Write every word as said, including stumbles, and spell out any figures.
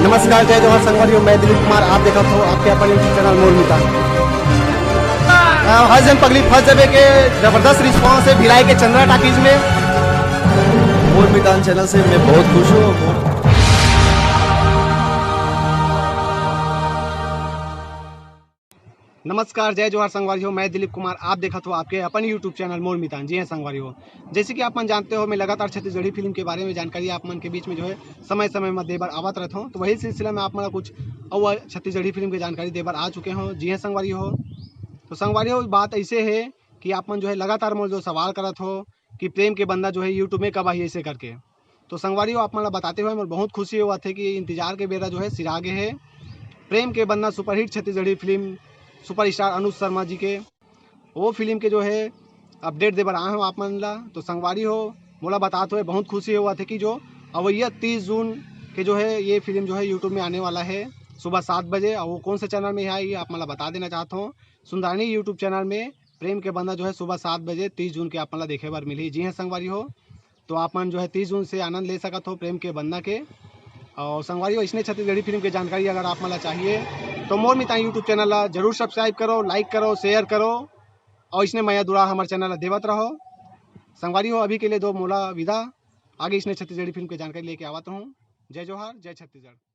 नमस्कार, जय जोहार संगवारी हो, मैं दिलीप कुमार, आप देखत हो आपके अपन YouTube चैनल मोर मितान। अ, हर जन पगली फंस जबे के जबरदस्त रिस्पांस है भिलाई के चंद्रा टाकीज में। मोर मितान चैनल से मैं बहुत खुश हूँ। नमस्कार, जय जोहार संगवारी हो, मैं दिलीप कुमार, आप देखत हो आपके अपन YouTube चैनल मोर मितान। जी हाँ संगवारी हो, जैसे कि आप मन जानते हो, मैं लगातार छत्तीसगढ़ी फिल्म के बारे में जानकारी आप मन के बीच में जो है समय समय में दे बर आवत रहता हूँ। तो वही सिलसिला में आप मन ला कुछ और छत्तीसगढ़ी फिल्म के जानकारी दे बर आ चुके हो। जी हाँ संगवारी हो, तो संगवारी हो, बात ऐसे है कि आप मन जो है लगातार मोर जो सवाल करत हो कि प्रेम के बंदा जो है YouTube में कब आही ऐसे करके। तो संगवारी हो, आप मन ला बताते हुए मोर बहुत खुशी होवत है कि इंतजार के बेरा जो है सिरा गे है। प्रेम के बंदा superhit Chhattisgarhi film superstar Anuj Sharma ji के, वो फिल्म के जो है अपडेट दे बर आए हो आप मन ला। तो संगवारी हो, मोला बतात हुए बहुत खुशी होवत है कि जो अवैया तीस जून के जो है ये फिल्म जो है YouTube में आने वाला है सुबह सात बजे। और वो कौन से चैनल में है, ये आप मन ला बता देना चाहता हूँ। सुंदरानी YouTube चैनल में प्रेम के बंदा जो है सुबह सात बजे तीस जून के आप मन ला देखे बर मिलही। जी हाँ संगवारी हो, तो आप मन जो है तीस जून से आनंद ले सकत हो प्रेम के बंदा के। और संगवारी हो, इसने छत्तीसगढ़ी फिल्म के जानकारी अगर आप मन ला चाहिए तो मोर मितान YouTube चैनल ला जरूर सब्सक्राइब करो, लाइक करो, शेयर करो और इसने मया दुलार हमारे चैनल ला देवत रहो। संगवारी हो, अभी के लिए दो मोला विदा, आगे इसने छत्तीसगढ़ी फिल्म के जानकारी लेके आवत हूँ। जय जोहार, जय छत्तीसगढ़।